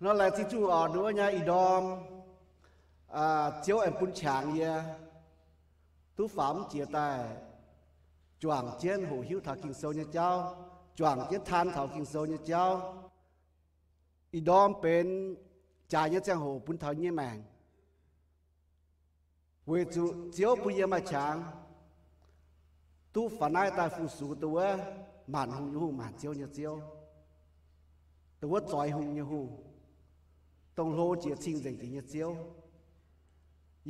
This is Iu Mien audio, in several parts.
Nor laengz zingh Tin-Hungh oc, nduov nyei ih ndorm Ziouv aengx bun qangx yie duqv faaux mv jiex daaih juangc jienv hoqc hiuv taux Ging-Sou nyei jauv, juangc jienv taan taux Ging-Sou nyei jauv. Ih ndorm benx jaaix nyei ziangh hoc bun taux nyei maengc, weic zuqc Ziouv bun yie maaih qangx duqv faaux naaiv daaih fu-sux dongh wuov maanc hungh nyei Hungh, maanc ziouv nyei Ziouv, dongh wuov zoix hungh nyei Hungh, dongh hlo jiex cing-nzengc jiex nyei Ziouv.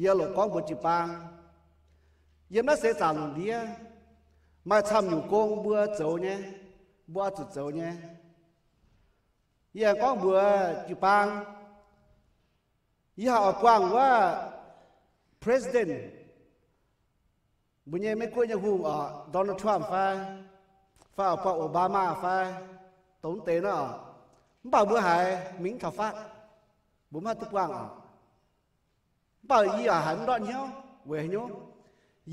Yie lorz gorngv mbuox jiu-baang, yiem naaiv seix zaangc lungh ndiev maaih camv nyungc gong mbuo zoux nyei, mbuo oix zuqc zoux nyei. Yie aengx gorngv mbuox jiu-baang, yie haih oix buangh wuov president, mbuo nyei Meiv Guoqv nyei hungh oc, Donald Trump fai, fai oix buangh Obama fai, dongh mv deix nor, mv baac mbuo haiz mingh taux fatv, mbuo mv haih duqv buangh oc. Mv baac yie yaac haiz mv ndortv hnyouv weic haaix nyungc?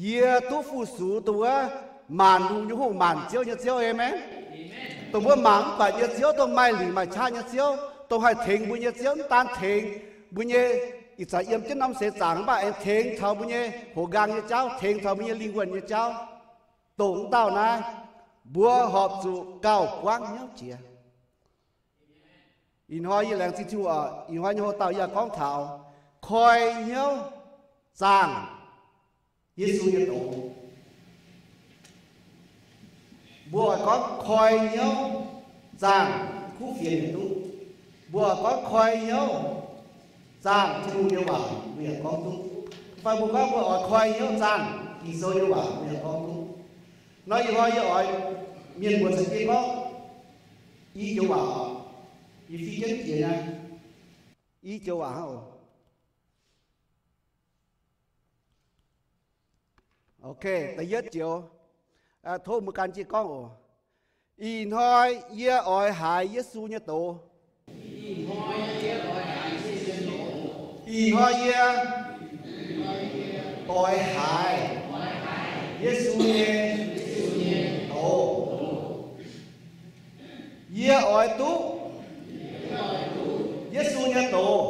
Yie duqv fu-sux dongh wuov maanc hungh nyei Hungh, maanc ziouv nyei Ziouv. Aamen. Dongh mbuo mangc mv buatc nyei Ziouv, dongh maaih lingc maaih qaqv nyei Ziouv, dongh haih tengx mbuo nyei Ziouv, mv daan tengx mbuo nyei ih zanc yiem jienv norm seix zaangc, mv baac aengx tengx taux mbuo nyei hoqc nqaang nyei jauv, tengx taux mbuo nyei lingh wuonh nyei jauv. Dongh wuov dauh naaiv, mbuo horpc zuqc gauh buangv hnyouv jiex. Ih hnoi yie laengz zingh Tin-Hungh oc, ih hnoi nyei hoc-dauh yie gorngv taux koi hnyouv zaangh Yesu nyei doz. Mbuo oix gorngv koi hnyouv zaangh kuv fienx yaac duqv. Mbuo oix gorngv koi hnyouv zaangh Tin-Hungh nyei waac, mbuo yaac gorngv duqv. Fai mbuo gorngv mbuo oix koi hnyouv zaangh Ging-Sou nyei waac, mbuo yaac gorngv duqv. Nor ih hnoi yie oix mienh muoz caux jienv gorngv i joux waac oc. Yie fiev jienv jiex nyei i joux waac hnangv oc. Ok, da'yietv joux, tov mbuo gan jienv gorngv oc. Ih hnoi yie oix haiz Yesu nyei doz. Ih hnoi yie oix haiz Yesu nyei doz. Yie oix duqv Yesu nyei doz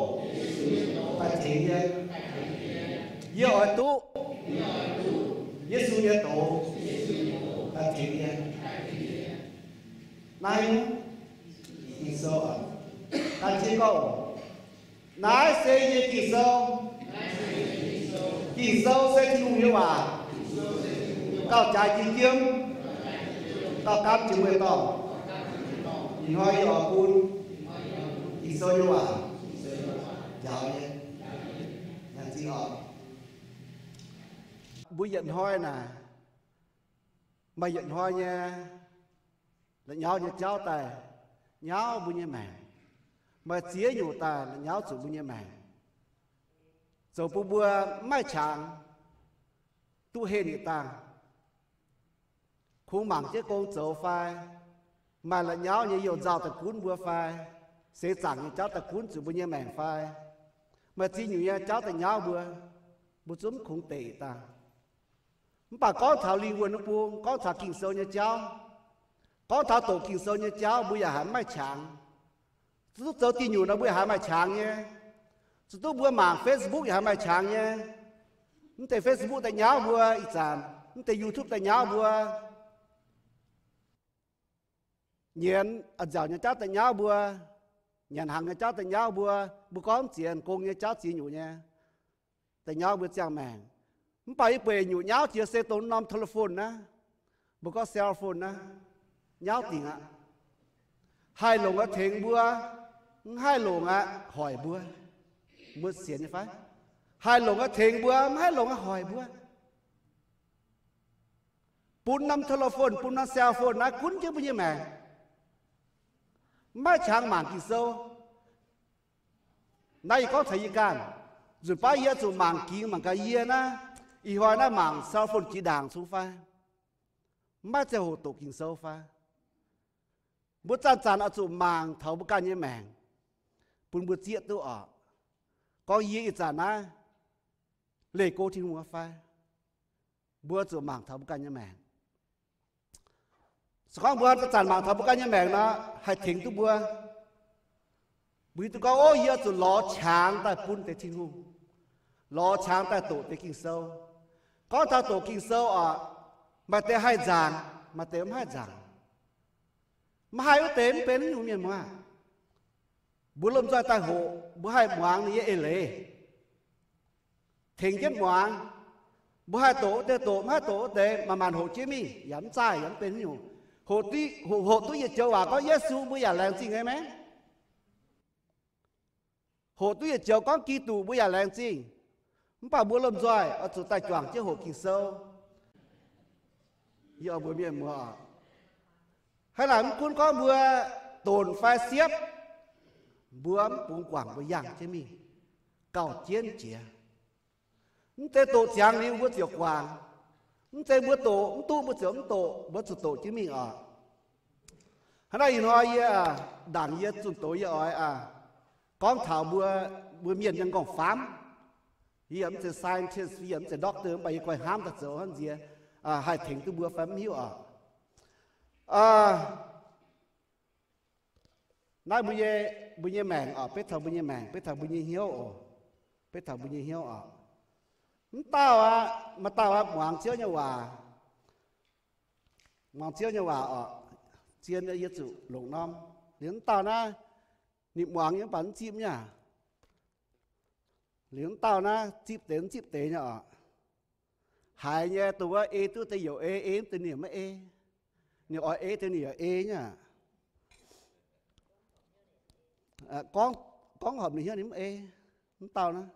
daaih tengx yie. Yie oix duqv Yesu nyei doz daaih tengx yie. Naaiv Ging-Sou, gan jienv gorngv, naaiv se yie nyei Ging-Sou. Ging-Sou se Tin-Hungh nyei waac, gauh jaaix jiex jiem, gauh gaam jiex mueiz-dorngh. Ih hnoi yie oix bun Ging-Sou nyei waac njaaux yie. Laengz zingh oc. Mbuo yietc hnoi naaic maaih yietc hnoi nyei la'nyauv nyei jauv daaih nyauv mbuo nyei maengc. Maaih ziex nyungc daaih la'nyauv zuqc mbuo nyei maengc, zoux bun mbuo mv maaih qangx duqv henh yietc dangh. Kungx mangc jienv gong zoux fai, maaih la'nyauv nyei youh nzauh daaih gunv mbuo fai, seix zaangc nyei jauv daaih gunv zuqc mbuo nyei maengc fai, maaih ziex nyungc nyei jauv daaih nyauv mbuo, mbuo zungv mv kungx deic yietc dangh. Mv baac gorngv taux lingh wuonh wuov bung, gorngv taux Ging-Sou nyei jauv, gorngv taux doqc Ging-Sou nyei jauv, mbuo yaac haiz mv maaih qangx. Zuqc duqv zoux diuh nyungc nor mbuo yaac haiz maaih qangx nyei. Zuqc duqv mbuo mangc Facebook yaac haiz maaih qangx nyei. Mv deix Facebook daaih nyauv mbuo ih zanc, mv deix YouTube daaih nyauv mbuo. Nyienz a'nziaauc nyei jauv daaih nyauv mbuo, nyanc hnaangx nyei jauv daaih nyauv mbuo. Mbuo gorngv ziex gong nyei jauv ziex nyungc nyei daaih nyauv mbuo ziangh maengc. Mv baac yie bueix nyungc nyauv jiex se dongh norm telephone naaiv, mbuo gorngv cell phone naaiv, nyauv dingc aqv. Haih longc aqv tengx mbuo, mv haih longc aqv hoic mbuo. Mbuo sienx nyei fai? Haih longc aqv tengx mbuo, mv haih longc aqv hoic mbuo. Bun norm telephone, bun norm cell phone naaiv gunv jienv mbuo nyei maengc, mv maaih qangx mangc Ging-Sou. Naaiv yie gorngv caux yie ganh, nzunc baav yie zuqc mangc Ging, mangc gaax yie naaiv, ih hnoi naaiv mangc cell phone jiex ndaangc cong fai? Mv maaih ziangh hoc doqc Ging-Sou fai? Mbuo zanc-zanc oix zuqc mangc taux mbuo ganh nyei maengc, bun mbuo zieqv duqv oc, gorngv yie ih zanc naaiv leih go Tin-Hungh fai? Mbuo zuqc mangc taux mbuo ganh nyei maengc. Se gorngv mbuo zanc-zanc mangc taux mbuo ganh nyei maengc nor, haih tengx duqv mbuo. Mbuo hiuv duqv gorngv, ov, yie zuqc lorz qangx daaih bun deix Tin-Hungh, lorz qangx daaih doqc deix Ging-Sou. Gorngv taux doqc Ging-Sou oc, maaih deix haih nzaangc, maaih deix mv haih nzaangc. Mv haih wuov deix mv benx nyungc mienh muoz. Mbuo lomh nzoih daaih hoqc, mbuo haih muangx ninh nyei eix leiz, tengx jienv muangx. Mbuo haih doqc wuov deix doqc, mv haih doqc wuov deix maanc maanc hoqc jienv mingh, yaac mv zaah, yaac mv benx nyungc. Hoqc duqv yietc joux waac gorngv Yesu, mbuo yaac laengz zingh nyei maiv? Hoqc duqv yietc joux gorngv Giduc, mbuo yaac laengz zingh. Mv baac mbuo lomh nzoih oix zuqc daaih juangc jienv hoqc Ging-Sou. Yie oix mbuox mienh muoz, haaix laaic mv gunv gorngv mbuo donc fai siepv, mbuo mv bungx guangc, mbuo yangh jienv mingh, gauh jienv jiex. Mv zeiz doqc ziangx liuz mbuo ziouc guangc. Mv zeiz mbuo doqc mv duqv mbuo ziouc mv doqc, mbuo zuqc doqc jienv mingh oc. Hnangv naaiv ih hnoi yie, ndaangc yie zunh doz yie oix gorngv taux mbuo, mbuo mienh nyei m'nqorngv-famv. Yie yaac mv zeiz scientist, yie yaac mv zeiz doctor, mv baac yie guai hnamv daaih zoux hnangv nziex, haih tengx duqv mbuo fai mv hiuv oc. Naaiv mbuo nyei, mbuo nyei maengc oc, beiv taux mbuo nyei maengc, beiv taux mbuo nyei hnyouv oc, beiv taux mbuo nyei hnyouv oc. Mv dauh aqv, maaih dauh aqv, muangx Ziouv nyei waac, muangx Ziouv nyei waac oc, zien yie zuqc longc norm. Liuz mv dauh naaiv, ninh muangx nyei mv baac mv zipv nyei aqv. Liuz mv dauh naaiv zipv deix mv zipv deix nyei oc. Haiz nyei dongh wuov ei duqv deix youc ei, ei mv deix ninh maiv ei. Ninh oix ei deix ninh yaac ei nyei aqv. Gorngv, gorngv horpc ninh hnyouv ninh mv ei. Mv dauh naaiv,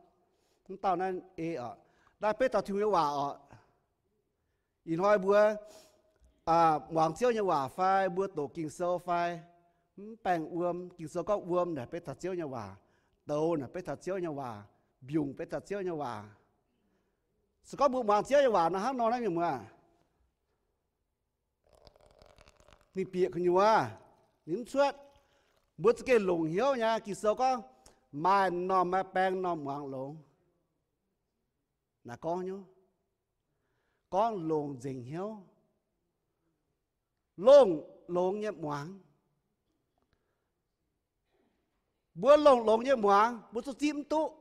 mv dauh naaiv ei oc. Naaiv beiv taux Tin-Hungh nyei waac oc. Ih hnoi mbuo muangx Ziouv nyei waac fai mbuo doqc Ging-Sou fai mv baengh wuom, Ging-Sou gorngv wuom naaic beiv taux Ziouv nyei waac, douz naaic beiv taux Ziouv nyei waac, mbiungc beiv taux Ziouv nyei waac. Se gorngv mbuo muangx Ziouv nyei waac nor hnangv nor naaiv mienh muoz, ninh bieqc gu'nyuoz, ninh mv cuotv. Mbuo za'gengh longc hnyouv nyei. Ging-Sou gorngv, maaih norm maaih baeng norm muangx longx. Naaiv gorngv nyei, gorngv longc nzengc hnyouv, longc longx nyei muangx. Mbuo longc longx nyei muangx, mbuo zungv zipv mv duqv.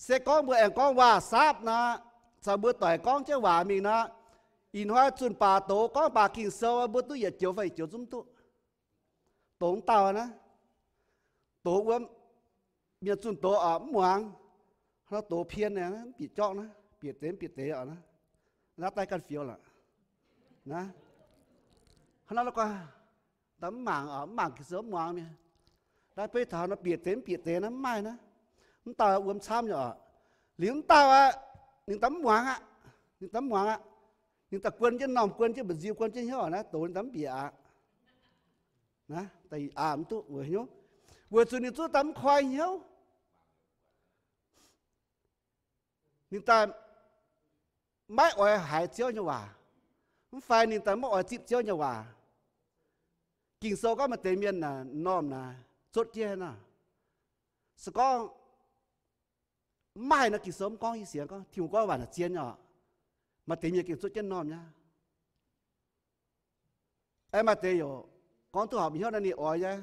Se gorngv mbuo aengx gorngv waac-saapv nor, caux mbuo doic gorngv jienv waac mingh nor, ih hnoi zunh baac doz gorngv baac Ging-Sou, mbuo duqv yietc joux fai yietc joux zungv mv duqv. Doz mv dauh naaiv, doz wuom, mienh zunh doz oc mv muangx, hnangv doz pien naaiv mv bieqc jorngv naaiv, bieqc deix mv bieqc deix oc naaiv, naaiv daaih ganh fioux lorqc. Hnangv naaiv la'guaih, mv mangc oc, mv mangc Ging-Sou mv muangx mienh. Naaiv beiv taux nor bieqc deix mv bieqc deix naaiv mv maaih naaiv. Mv dauh wuom camv nyei oc. Liuz mv dauh aqv, ninh daaih mv muangx aqv. Ninh daaih mv muangx aqv. Ninh daaih guon jienv m'normh, guon jienv mba'nziu, guon jienv hnyouv naaiv doz ninh daaih mv bieqc aqv. Aa, mv duqv weic hnyouv, weic zuqc ninh zungv daaih mv koi hnyouv. Ninh daaih maiv oix haiz Ziouv nyei waac, mv fai ninh daaih maiv oix zipv Ziouv nyei waac. Ging-Sou gorngv maaih deix mienh naaic m'normh naaic zotv jienv nor. Se gorngv mv maaih nor, Ging-Sou mv gorngv. Yie sienx gorngv Tin-Hungh gorngv waac naaic zien nyei oc. Maaih deix mienh gengh zotv jienv m'normh nyei. Aeqv, maaih deix youc gorngv duqv horpc hnyouv naaiv ninh oix nyei.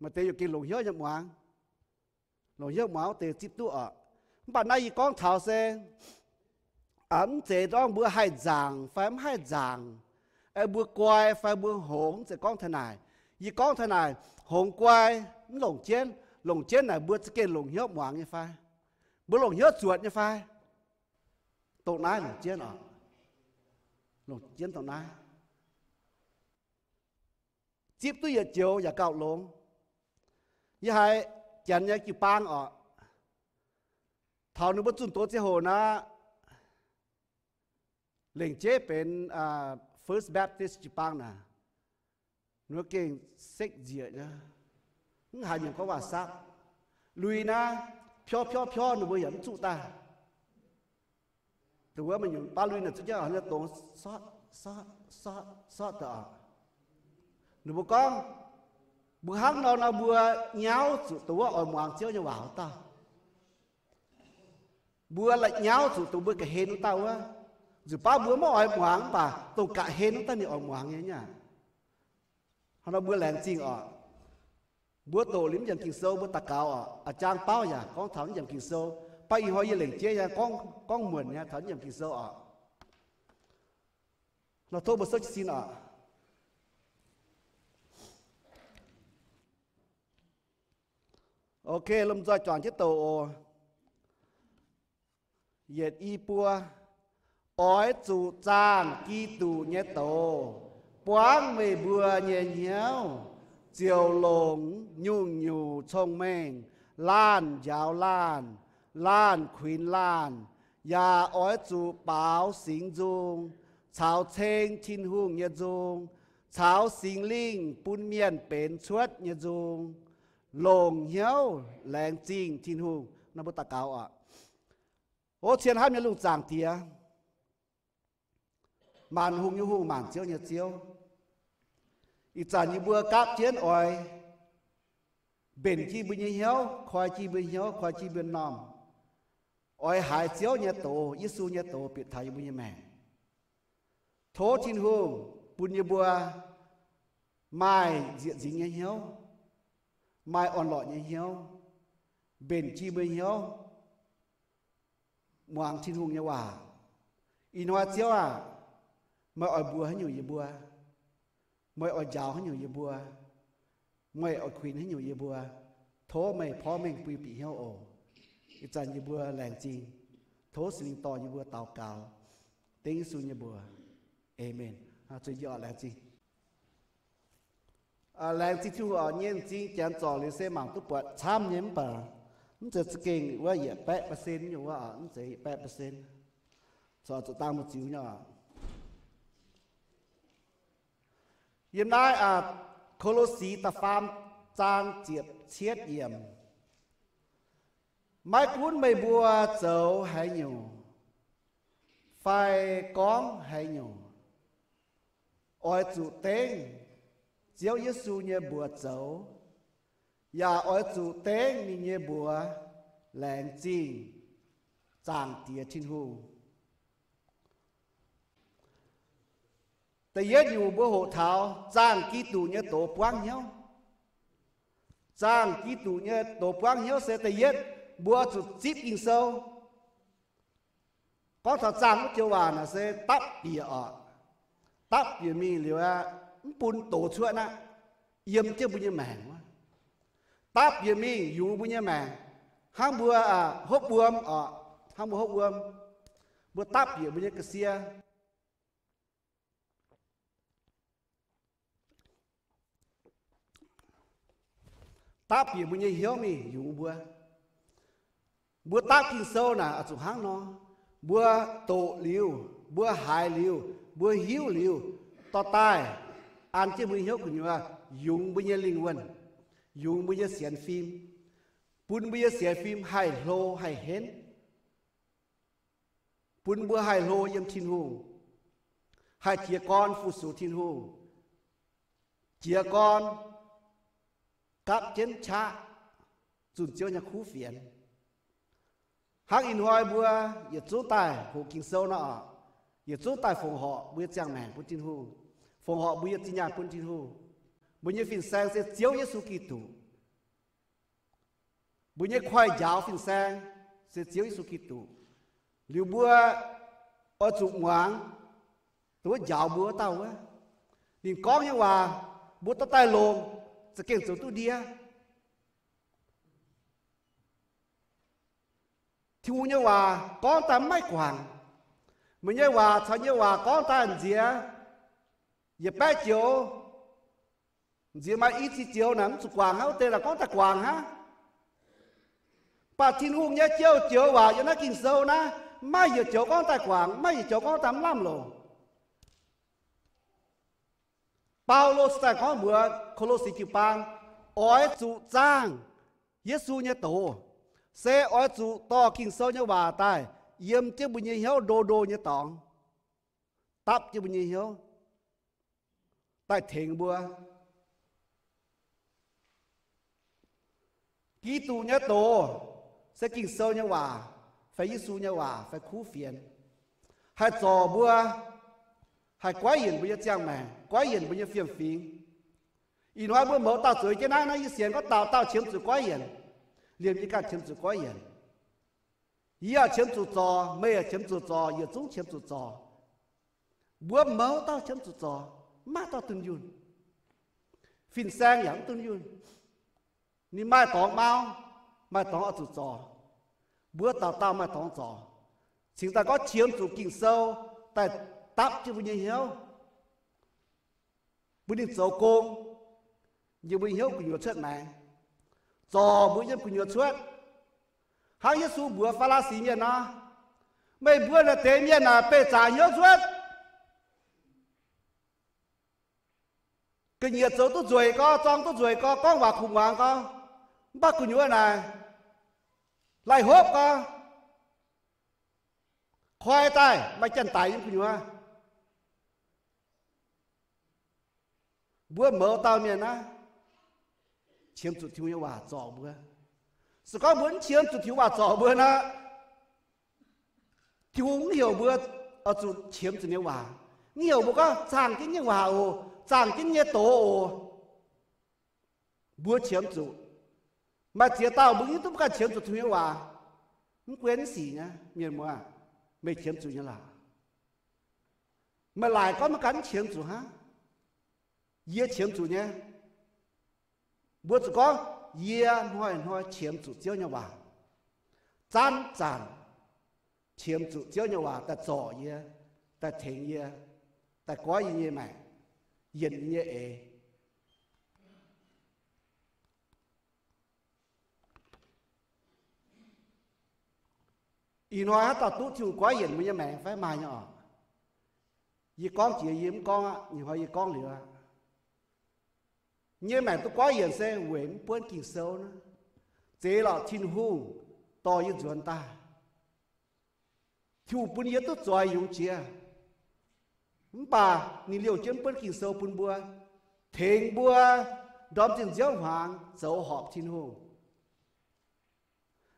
Maaih deix youc gengh longc hnyouv nyei muangx. Longc hnyouv muangx wuov deix zipv duqv oc. Mv baac naaiv yie gorngv taux se mv zeiz gorngv mbuo haih nzaangc fai mv haih nzaangc, aeqv, mbuo guai fai mbuo hngongx, mv zeiz gorngv taux naaic. Yie gorngv taux naaic hngongx guai mv longc jienv. Longc jienv naaic mbuo za'gengh longc hnyouv muangx nyei fai? Mbuo longc hnyouv zuotc nyei fai? Dongh naaiv longc jienv oc. Longc jienv dongh naaiv. Zipv duqv yietc joux yaac gauh longx. Yie haiz Janx nyei jiu-baang oc, taux ninh mbuo zunh doz ziangh hoc naaic, lengc jeiv benx First Baptist jiu-baang naaic, ninh mbuo gengh sekv nzieqc nyei, mv haiz mienh gorngv waac-saapv. Lui naaiv piov piov piov ninh mbuo yaac mv zuqv daaih. Dongh wuov meih nyunc baav lui naaic zuqv jienv dongz sortv sortv sortv sortv daaih oc. Ninh mbuo gorngv, mbuo hnangv nor nor mbuo nyauv zuqc dongh wuov oix muangx Ziouv nyei waac wuov dauh. Mbuo la'nyauv zuqc dongh mbuo ga'hlen wuov dauh wuov. Nzunc baav mbuo maiv oix muangx mv baac dongh ga'hlen wuov dauh ninh oix muangx nyei nyei aqv. Hnangv nor mbuo laengz zingh oc. Mbuo doqc liuz mv yiemc Ging-Sou mbuo daux gaux oc. A'jang bauv yaac gorngv taux mv yiemc Ging-Sou, baac ih hnoi yie lengc jeiv nyei gorngv, gorngv muonc nyei taux mv yiemc Ging-Sou oc. Nor tov mbuo souv jiez sin oc. Ok, lomh nzoih juangc jienv doqc oc. Yietc i buo. Oix zuqc zaangh Giduc nyei doz buangv meih mbuo nyei hnyouv, ziouc longc nyungc-nyungc cong-mengh laanh njaaux laanh, laanh kuinx laanh, yaac oix zuqc baaux singx nzung caux ceng Tin-Hungh nyei nzung, caux Singx Lingh bun mienh benx cuotv nyei nzung, longc hnyouv laengz zingh Tin-Hungh. Nor mbuo daux gaux oc. O cien hnamv nyei lungh zaangc Diex, maanc hungh nyei Hungh, maanc ziouv nyei Ziouv, ih zanc yie mbuo gapv jienv oix mbenc jienv mbuo nyei hnyouv, koi jienv mbuo hnyouv, koi jienv mbuo normh, oix haiz Ziouv nyei doz, Yesu nyei doz bieqc taux yie mbuo nyei maengc. Tov Tin-Hungh bun yie mbuo maaih nzieqc nzingx nyei hnyouv, maaih orn-lorqc nyei hnyouv, mbenc jienv mbuo hnyouv, muangx Tin-Hungh nyei waac. Ih hnoi Ziouv aah, meih oix mbuox haaix nyungc yie mbuo, meih oix njaaux haaix nyungc yie mbuo, meih oix kuinx haaix nyungc yie mbuo, tov meih porv mengh bun bieqc hnyouv oc. Ih zanc yie mbuo laengz zingh. Tov Singx Lingh dorh yie mbuo daux gaux dengv Yesu nyei mbuox. Aamen. Zuqc yie oc, laengz zingh. Laengz zingh Tin-Hungh oc. Nyei m'zing janx zorc liuz se mangc duqv buatc camv nyei mv baac mv zeiz za'gengh wuov yietc baeqv percent nyungc wuov oc, mv zeiz yietc baeqv percent. Corc zuqc dangh mbu'ziex nyungc. Yiem naaiv Ko^lo^si da'faam zaang ziepc cietv yiemc. Maiv gunv meih mbuo zoux haaix nyungc fai gorngv haaix nyungc, oix zuqc dengv Ziouv Yesu nyei mbuox zoux, yaac oix zuqc dengv ninh nyei mbuox laengz zingh Zaangc Diex Tin-Hungh. Da'yietv nyungc mbuo hoqc taux zaangh Giduc nyei doz buangv hnyouv. Zaangh Giduc nyei doz buangv hnyouv se da'yietv, mbuo zuqc zipv Ging-Sou. Gorngv taux zaangh wuov joux waac naaic se dapv bieqc oc. Dapv bieqc mingh liuz aeqv, mv bun doz cuotv aqv, yiem jienv mbuo nyei maengc wuov. Dapv bieqc mingh yungz mbuo nyei maengc, hnangv mbuo hopv wuom oc, hnangv mbuo hopv wuom, mbuo dapv bieqc mbuo nyei ga'sie, dapv bieqc mbuo nyei hnyouv mingh yungz mbuo. Mbuo dapv Ging-Sou naaic oix zuqc hnangv nor. Mbuo doqc liuz, mbuo haiz liuz, mbuo hiuv liuz, dorh daaih an jienv mbuo nyei hnyouv gu'nyuoz, yungz mbuo nyei lingh wuonh, yungz mbuo nyei sienx fim, bun mbuo nyei sienx fim haih hlo haih henv, bun mbuo haih hlo yiem Tin-Hungh, haih jiez gorn fu-sux Tin-Hungh, jiez gorn gapv jienv qaqv zunh Ziouv nyei kuv fienx. Hnangv ih hnoi mbuo yietc zungv daaih hoqc Ging-Sou nor oc, yietc zungv daaih fongc horc mbuo nyei ziangh maengc bun Tin-Hungh, fongc horc mbuo nyei zinh nyaanh bun Tin-Hungh. Mbuo nyei fin-saeng se Ziouv Yesu Giduc. Mbuo nyei koiv-njaaux fin-saeng se Ziouv Yesu Giduc. Liuz mbuo oix zuqc muangx dongh wuov njaaux mbuo wuov dauh wuov. Ninh gorngv nyei waac mbuo dorh daaih longc, za'gengh zoux duqv ndie. Tin-Hungh nyei waac gorngv daaih maiv guangc. Meih nyei waac caux yie nyei waac gorngv daaih nziex yietc baeqv joux, nziex maaih i cih joux naaic mv zuqc guangc hnangv, wuov deix naaic gorngv daaih guangc hnangv. Mv baac Tin-Hungh nyei joux-joux waac yiem naaiv Ging-Sou naaiv, maiv yietc joux gorngv daaih guangc, maiv yietc joux gorngv daaih mv lamh longc. Baulo cingx daaih gorngv mbuox Ko^lo^si jiu-baang, oix zuqc zaangh Yesu nyei doz, se oix zuqc dorh Ging-Sou nyei waac daaih yiem jienv mbuo nyei hnyouv ndo ndo nyei dorngx, dapv jienv mbuo nyei hnyouv, daaih tengx mbuo. Giduc nyei doz se Ging-Sou nyei waac fai Yesu nyei waac fai kuv fienx, haih zorc mbuo, haih goiv yienc mbuo nyei ziangh maengc, goiv yienc mbuo nyei fiem-fingx. Ih hnoi mbuo mouz dauh zueiz jienv naaiv, naaiv yie sienx gorngv dauh dauh qiemx zuqc goiv yienc, liemh yie ganh qiemx zuqc goiv yienc. Yie yaac qiemx zuqc zorc, meih yaac qiemx zuqc zorc, yietc zungv qiemx zuqc zorc. Mbuo mouz dauh qiemx zuqc zorc, mv maaih dauh dunh yunh. Fin-saeng yaac mv dunh yunh. Ninh maaih dorngx mauv, maaih dorngx oix zuqc zorc. Mbuo dauh dauh maaih dorngx zorc. Cingx daaih gorngv qiemx zuqc Ging-Sou daaih dapv jienv mbuo nyei hnyouv, bun ninh zoux gong yiem mbuo nyei hnyouv gu'nyuoz cuotv maengx, zorc mbuo yiem gu'nyuoz cuotv. Hnangv Yesu mbuox Faa^laa^si mienh nor, meih mbuo naaic deix mienh naaic beih zaqc hnyouv cuotv. Ga'nyiec zoux duqv nzueic gorx, zorng duqv nzueic gorx, gorngv waac kuv muangx gorx, mv baac gu'nyuoz naaic laih hopv gorx, koi daaih maaih janx-daic yiem gu'nyuoz. Mbuo mouz dauh mienh naaiv qiemx zuqc Tin-Hungh nyei waac zorc mbuo. Se gorngv mbuo mv qiemx zuqc Tin-Hungh waac zorc mbuo nor, Tin-Hungh mv heuc mbuo oix zuqc qiemx zuqc ninh nyei waac. Mv heuc mbuo gorngv zaangh jienv nyei waac oc, zaangh jienv nyei doz oc. Mbuo qiemx zuqc. Maaih ziex dauh mbuo hiuv duqv mbuo ganh qiemx zuqc Tin-Hungh nyei waac, mv guenv sic nyei. Mienh muoz, meih qiemx zuqc nyei laac? Meih laaic gorngv meih ganh mv qiemx zuqc hnangv. Yie qiemx zuqc nyei. Mbuo zuqc gorngv, yie hnoi-hnoi qiemx zuqc Ziouv nyei waac. Zanc-zanc qiemx zuqc Ziouv nyei waac daaih zorc yie, daaih tengx yie, daaih goiv yie nyei maengc, yienc yie nyei eix. Ih hnoi haaix dauh duqv Tin-Hungh goiv yienc mbuo nyei maengc fai? Maaih nyei oc. Yie gorngv jiex yie mv gorngv aqv, ih hnoi yie gorngv liuz aqv. Nyei maengc duqv goiv yienc se weic mv buonv Ging-Sou naaiv. Zeiz lorqc, Tin-Hungh dorh yie nzuonx daaih. Tin-Hungh bun yie duqv zoix yungz jiex. Mv baac ninh liouh jienv mv buonv Ging-Sou bun mbuo, tengx mbuo ndorm zinh nziouv hmuangx zoux horpc Tin-Hungh.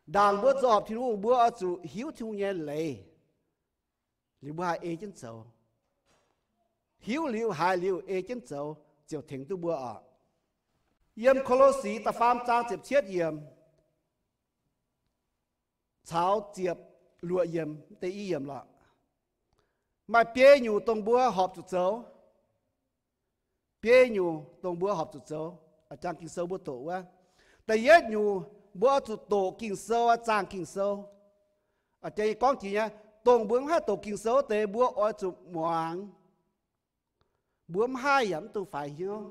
Ndaangc mbuo zoux horpc Tin-Hungh, mbuo oix zuqc hiuv Tin-Hungh nyei leiz, liuz mbuo haih ei jienv zoux. Hiuv liuz, haiz liuz, ei jienv zoux ziouc tengx duqv mbuo oc. Yiem Ko^lo^si da'faam zaang ziepc cietv yiemc caux ziepc luoqc yiemc, deix i yiemc lorqc. Maaih biei nyungc dongh mbuo horpc zuqc zoux. Biei nyungc dongh mbuo horpc zuqc zoux, jangx Ging-Sou mbuo doqc wuov. Da'yietv nyungc, mbuo oix zuqc doqc Ging-Sou, zaangh Ging-Sou. Jang yie gorngv jiex nyei, dongh mbuo mv haih doqc Ging-Sou wuov deix, mbuo oix zuqc muangx. Mbuo mv haih yaac mv dungx faix hnyouv.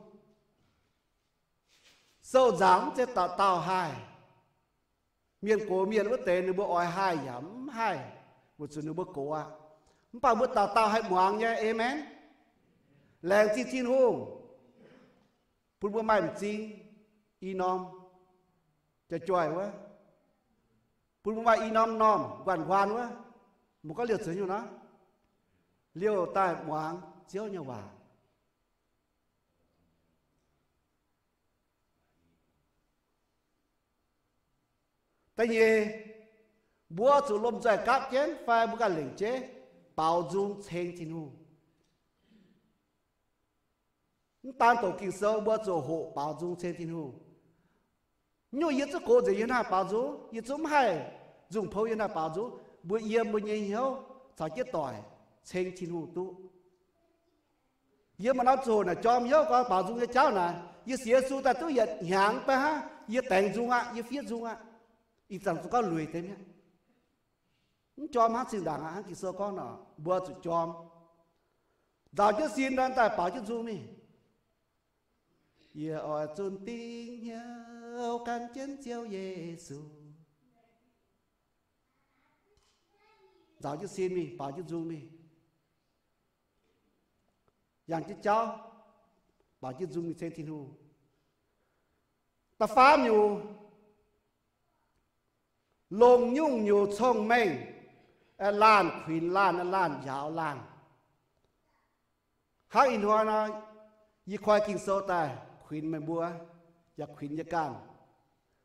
Sou nzaangc mv zeiz dauh dauh haih. Mienh gox mienh wuov deix ninh mbuo oix haih yaac mv haih, weic zuqc ninh mbuo gox aqv. Mv baac mbuo dauh dauh haih muangx nyei. Aamen. Laengz zingh Tin-Hungh bun mbuo maaih m'zing i norm joih joih wuov, bun mbuo maaih i norm normh nquaanh nquaan wuov. Mbuo gorngv liouh zoux nyungc nor, liouh daaih muangx Ziouv nyei waac. Da'nyeic, mbuo zuqc lomh nzoih gapv jienv fai mbuo ganh lengc jeiv baaux nzung ceng Tin-Hungh. Mv daan doqc Ging-Sou, mbuo zuqc hoqc baaux nzung ceng Tin-Hungh. Nyungc yie zungv gox nzengc yie hnangv baaux nzung, yie zungv mv haih nzungh pou yie hnangv baaux nzung. Mbuo yiem mbuo nyei hnyouv caux jienv doic ceng Tin-Hungh duqv. Yie maaih norm ziangh hoc naaic jorm hnyouv gorngv baaux nzung nyei jauv naaic, yie sienx Yesu daaih duqv yietc hnyangx mv baac hnangv, yie daengx nzung aqv, yie fiev nzung aqv. Ih zanc zuqc gorngv lueic deix mi'aqv. Mv jorm hnangv zinh ndaangc aqv. Hnangv Ging-Sou gorngv nor, mbuo zuqc jorm. Nzaaux jienv sin nor daaih baaux jienv nzung mingh. Yie oix zunh dingc hnyouv gan jienv Ziouv Yesu. Nzaaux jienv sin mingh, baaux jienv nzung mingh. Yangh jienv jauv, baaux jienv nzung mingh ceng Tin-Hungh. Da'faam nyungc, longc nyungc-nyungc cong-mengh, laanh kuinx laanh, laanh njaaux laanh. Hnangv ih hnoi nor, yie koi Ging-Sou daaih kuinx meih mbuo, yaac kuinx yie ganh.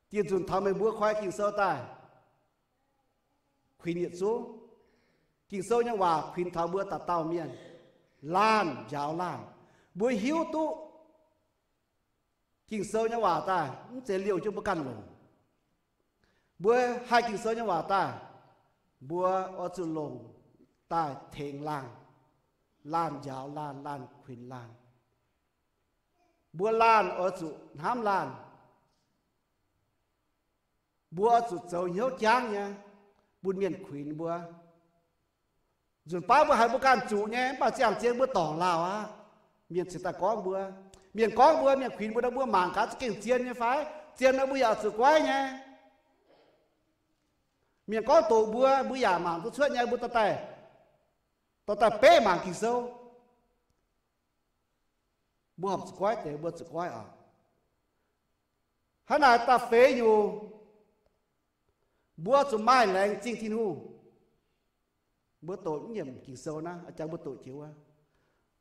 Dieh nzunc taux meih mbuo koi Ging-Sou daaih, kuinx yietc zungv. Ging-Sou nyei waac kuinx taux mbuo dauh dauh mienh, laanh njaaux laanh. Mbuo hiuv duqv Ging-Sou nyei waac daaih, mv zeiz liouh jienv mbuo ganh longc. Mbuo haih Ging-Sou nyei waac daaih, mbuo oix zuqc longc daaih tengx laanh, laanh njaaux laanh, laanh kuinx laanh. Mbuo laanh oix zuqc hnamv laanh. Mbuo oix zuqc zoux hnyouv jangv nyei bun mienh kuinx mbuo. Nzunc baav mbuo haiz mbuo ganh zuqc nyei, mv baac ziangh zien mbuo dorngc lauh aqv. Mienh cingx daaih gorngv mbuo, mienh gorngv mbuo, mienh kuinx mbuo nor, mbuo mangc gaax za'gengh zien nyei fai? Zien nor mbuo yaac zuqc goiv nyei. Mienh gorngv doqc mbuo, mbuo yaac mangc duqv cuotv nyei, mbuo dorh daaih, dorh daaih beiv mangc Ging-Sou. Mbuo horpc zuqc goiv deix, mbuo zuqc goiv oc. Hnangv naaic da'feix nyungc, mbuo zuqc maaih laengz zingh Tin-Hungh. Mbuo doqc nyiemc Ging-Sou naaiv, jangx mbuo doqc jiex wuov,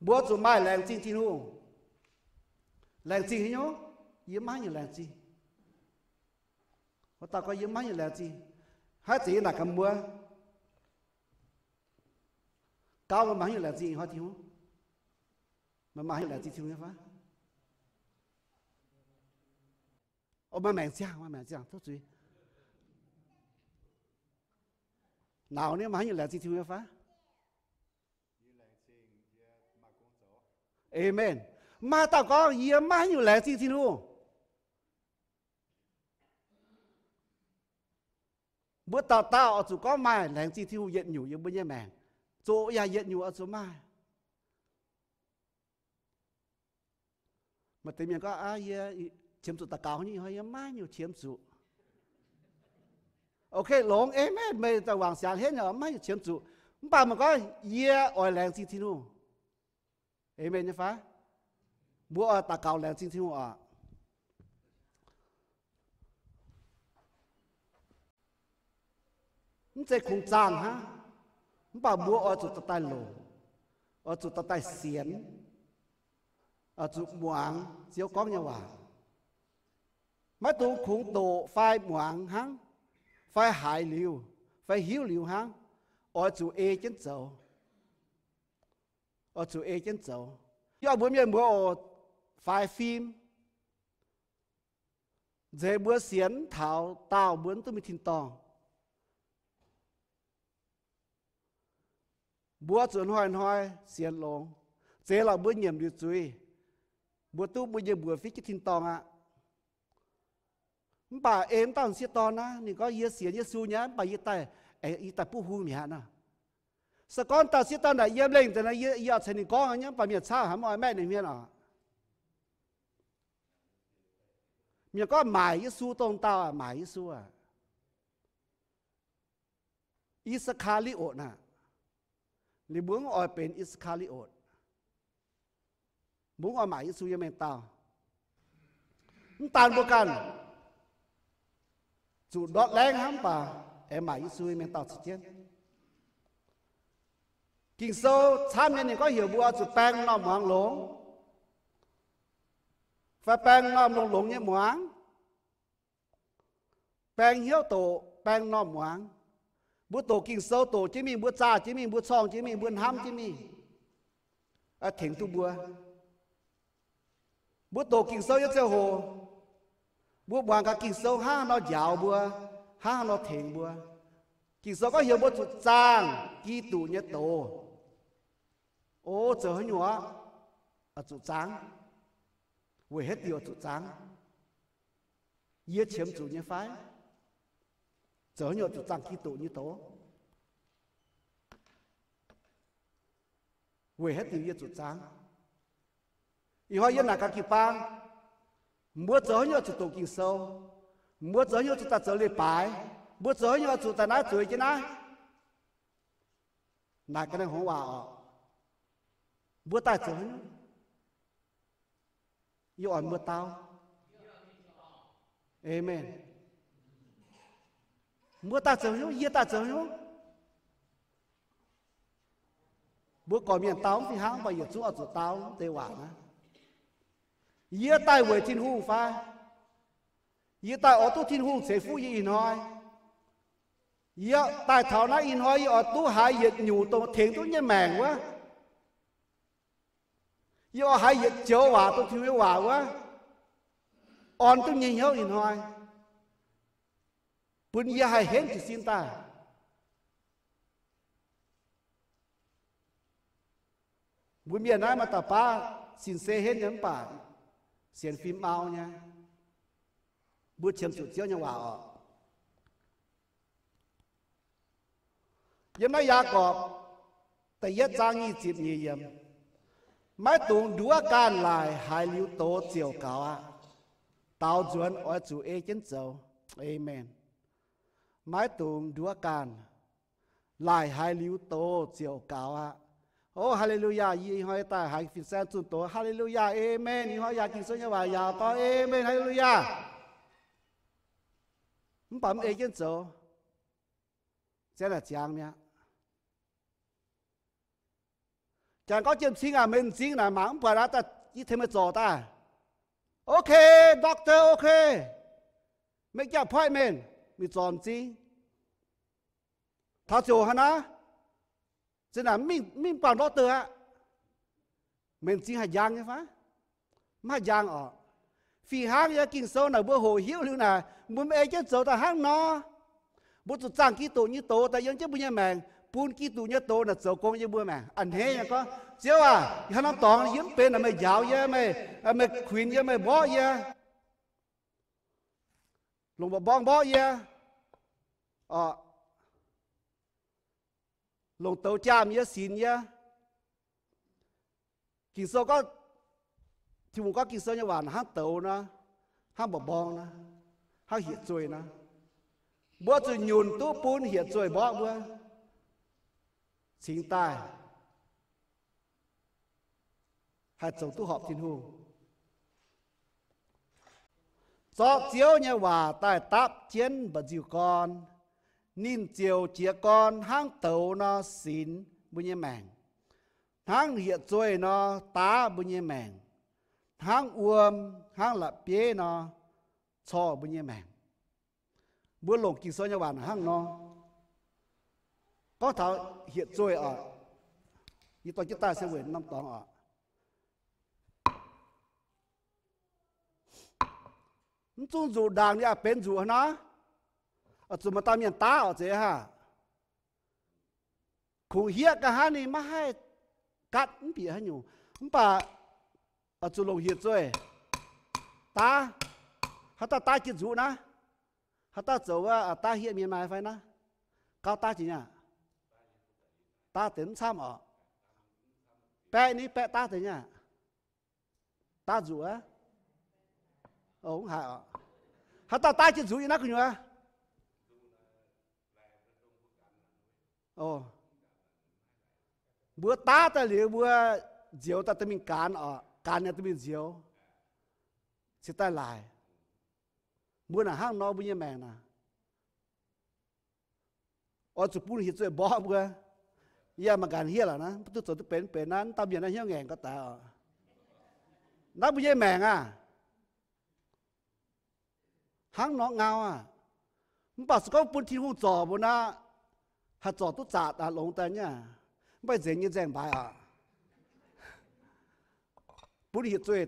mbuo zuqc maaih laengz zingh Tin-Hungh. Laengz zingh haaix nyungc? Yie maiv nyungc laengz zingh. Wuov dauh gorngv, yie maiv nyungc laengz zingh. Haaix zeiz yie naaic gaax mbuo, gauv meih maaih nyungc laengz zingh ih hnoi Tin-Hungh? Meih maaih nyungc laengz zingh Tin-Hungh nyei fai? O, maaih maengc ziangh, maaih maengc ziangh, tov zuiz. Nauz nyei maaih nyungc laengz zingh Tin-Hungh nyei fai? Aamen. Maaih dauh gorngv, yie maiv nyungc laengz zingh Tin-Hungh. Mbuo dauh dauh oix zuqc gorngv maaih laengz zingh Tin-Hungh yietc nyungc yiem mbuo nyei maengc. Zoqc yaac yietc nyungc oix zuqc maaih. Maaih deix mienh gorngv, aa, yie qiemx zuqc daux gaux nyei, ih hnoi yie maiv nyungc qiemx zuqc. Ok, longx, aamen, meih daaih wangc siangx henv nyei, maiv nyungc qiemx zuqc. Mv baac meih gorngv, yie oix laengz zingh Tin-Hungh. Aamen nyei fai? Mbuo oix daux gaux laengz zingh Tin-Hungh oc. Mv zeiz kungx zaangh hnangv, mv baac mbuo oix zuqc dorh daaih longc, oix zuqc dorh daaih sienx, oix zuqc muangx Ziouv gorngv nyei waac. Maiv dungx kungx doqc fai muangx hnangv, fai haiz liuz, fai hiuv liuz hnangv. Oix zuqc ei jienv zoux. Oix zuqc ei jienv zoux. Yie oix mbuox mienh mbuo oc, faix fim, nzeix mbuo sienx mv taux daauh mbuo mv duqv mingh tin-dorngh. Mbuo zuqc hnoi-hnoi sienx longx. Zeiz lorqc mbuo nyiemc liuz zuiz, mbuo duqv mbuo nyei mbuox fiev jienv tin-dorngh aqv. Mv baac ei mv dauh m'sieqv dorn naaiv, ninh gorngv, yie sienx Yesu nyei, mv baac yie daaih, yie daaih buov hung mi'aqv nor. Se gorngv dauh sieqv dorn naaic yiem lengh deix nor, yie, yie oix ceix ninh gorngv nyei, mv baac mienh camv haic, mv oix maeqv ninh hmien oc. Mienh gorngv maaic Yesu, dongh dauh maaic Yesu aac, I^saa^kaa^li^otc naaic. Liuz mbuo mv oix benx I^saa^kaa^li^otc. Mbuo mv oix maaic Yesu nyei mengh dauh. Mv daan mbuo ganh zuqc ndortv laengv hnangv, mv baac aengx maaic Yesu nyei mengh dauh caux jienv. Ging-Sou camv nyei, ninh gorngv heuc mbuo zuqc baeng norm muangx longx, fai baeng norm longx-longx nyei muangx. Baeng hnyouv doqc, baeng norm muangx. Mbuo doqc Ging-Sou doqc jienv mingh, mbuo zaah jienv mingh, mbuo corng jienv mingh, mbuo hnamv jienv mingh, tengx duqv mbuo. Mbuo doqc Ging-Sou nyei ziangh hoc, mbuo muangx gaax Ging-Sou hnangv haaix nor njaaux mbuo, hnangv haaix nor tengx mbuo. Ging-Sou gorngv heuc mbuo zuqc zaangh Giduc nyei doz. O, zoux haaix nyungc oc zuqc zaangv? Weic haaix diuc zuqc zaangv? Yie qiemx zuqc nyei fai? Zoux haaix nyungc zuqc zaangh Giduc nyei doz? Weic haaix diuc yie zuqc zaangv? Ih hnoi yie naaic gaax jiu-baang, mbuo zoux haaix nyungc zuqc doqc Ging-Sou? Mbuo zoux haaix nyungc zuqc daaih zoux leiz-baaix? Mbuo zoux haaix nyungc zuqc daaih naaiv zueiz jienv naaiv? Naaic ga'naaiv hngongx waac oc. Mbuo daaih zoux haaix nyungc? Yie oix mbuo dau. Aamen. Mbuo daaih zoux haaix nyungc? Yie daaih zoux haaix nyungc? Mbuo gorqv-mienh dau mv fih hnangv, mv baac yietc zungv oix zuqc dau deix waac naaiv. Yie daaih weic Tin-Hungh fai? Yie daaih oix duqv Tin-Hungh ceix fuqv yie ih hnoi. Yie daaih taux naaiv ih hnoi, yie oix duqv haiz yietc nyungc dongh tengx duqv nyei maengc wuov. Yie oix haiz yietc joux waac dongh Tin-Hungh nyei waac wuov. orn duqv nyei hnyouv ih hnoi, bun yie haih henv jiez sin daaih. Mbuo mienh naaiv maaih dauh baav sin-seix henv nyei mv baac sienx fim mau nyei. Mbuo qiemx zuqc Ziouv nyei waac oc. Yiem naaiv Yaagorpc da'yietv zaang nyic ziepc nyeic yiemc, maiv dungx nduov ganh laaic haiz liuz doz ziouc gaux aqv. Daaux nzuonx oix zuqc ei jienv zoux. Aamen. Maiv dungx nduov ganh, laaic haiz liuz doz ziouc gaux aqv. O, haa^le^lu^yaa! Yie ih hnoi daaih haiz fin-saeng zunh doz. Haa^le^lu^yaa! Aamen. Ih hnoi yaac Ging-Sou nyei waac yaac gorngv aamen. Haa^le^lu^yaa! Mv baac mv ei jienv zoux, se naaic ziangx mi'aqv. Jangx gorngv, Jiem-Cing aac, meih m'zing naaic mangc mv buatc aqv, yie tengx meih zorc daaih. Okay, doctor, okay. Make appointment, mingh zorc m'zing. Taux ziouc hnangv naaiv, se naaic mingh, mingh buangh doctor aqv. Meih m'zing haih njang nyei fai? Mv haih njang oc. Fih hnangv yiem Ging-Sou naaic mbuo hoqc hiuv liuz naaic, mbuo mv ei jienv zoux daaih hnangv nor. Mbuo zuqc zaangh Giduc nyei doz daaih yiem jienv mbuo nyei maengc, bun Giduc nyei doz naaic zoux gong yiem mbuo maengc. A'hneiv nyei gorngv, Ziouv aac, ih hnoi norm dorngx yie mv benx naaic meih njaaux yie, meih, meih kuinx yie, meih mborqv yie, longc mba'mbong mborqv yie, oc, longc douz jaam yie, sinx yie. Ging-Sou gorngv, Tin-Hungh gorngv Ging-Sou nyei waac hnangv douz nor, hnangv mba'mbong nor, hnangv hiec zueih nor. Mbuo zuqc nyunc duqv bun hiec zueih mborqv mbuo, cingx daaih haih zoux duqv horpc Tin-Hungh. Zorqv Ziouv nyei waac daaih dapv jienv mba'nziu-gorn, ninh ziouc jiez gorn hnangv douz nor sinx mbuo nyei maengc, hnangv hiec zueih nor daav mbuo nyei maengc, hnangv wuom, hnangv la'bieiv nor corc mbuo nyei maengc. Mbuo longc Ging-Sou nyei waac hnangv nor. Gorngv taux hiec zueih oc, yie dorh jienv daaih se weic norm dorngx oc. Mv zungv nzuqc ndaangc ninh aqc benx nzuqc hnangv naaiv, oix zuqc maaih dauh mienh daav oc, zeiz haah? Kungx hieqv nqa'haav ninh maiv haih gatv mv bieqc haaix nyungc. Mv baac oix zuqc longc hiec zueih daav. Haaix dauh daav jiex nzuqc naaiv? Haaix dauh zoux wuov daav hieqv mienh maaih fai naaiv? Gauv daav jiex nyei aqv? Daav deix mv camv oc. Baeqv ni, baeqv daav deix nyei aqv? Daav nzuqc aqv? Mv haiz oc. Haaix dauh daav jiex nzuqc yiem naaiv gu'nyuoz? Mbuo daav daaih liuz, mbuo nzioux daaih dorh mingh gaanx oc, gaanx nyei dorh mingh nzioux, cingx daaih laaix. Mbuo naaic hnangv nor mbuo nyei maengc naaic, oix zuqc bun hiec zueih mborqv mbuo. Yie maaih nqanx hiev lorqc naaiv, mv duqv zoux duqv benx benx naaiv, mv dauh mienh naaiv hnyouv ngaengc gau daaih oc. Naaiv mbuo nyei maengc aah, hnangv nor ngau aah. Mv baac se gorngv bun Tin-Hungh zorc mbuo nor, haih zorc duqv zaqc daaih longx daaih nyei aqv. Mv baac nzengc nyei nzaeng mbaaix oc. Bun hiec zueih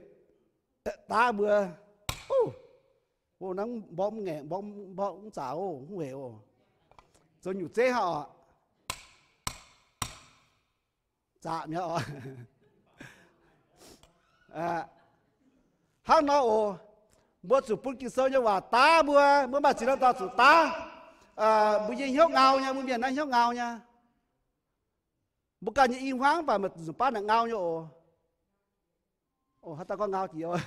daav mbuo, o, naaiv mborqv mv ngaengc, mborqv, mborqv mv zaqc o, mv weic o. Zoux nyutc zeiv hnangv oc. Zaqc mi'aqv oc. Hnangv nor oc, mbuo zuqc bun Ging-Sou nyei waac daav mbuo. Mbuo maaih ziex norm dorngx zuqc daav. Mbuo nyei hnyouv ngau nyei, mbuo mienh naaiv hnyouv ngau nyei. Mbuo ganh nyei i hmuangv mv baac maaih nzunc baav naaic ngau nyei oc. O, haaix dauh gorngv ngau jiex oc.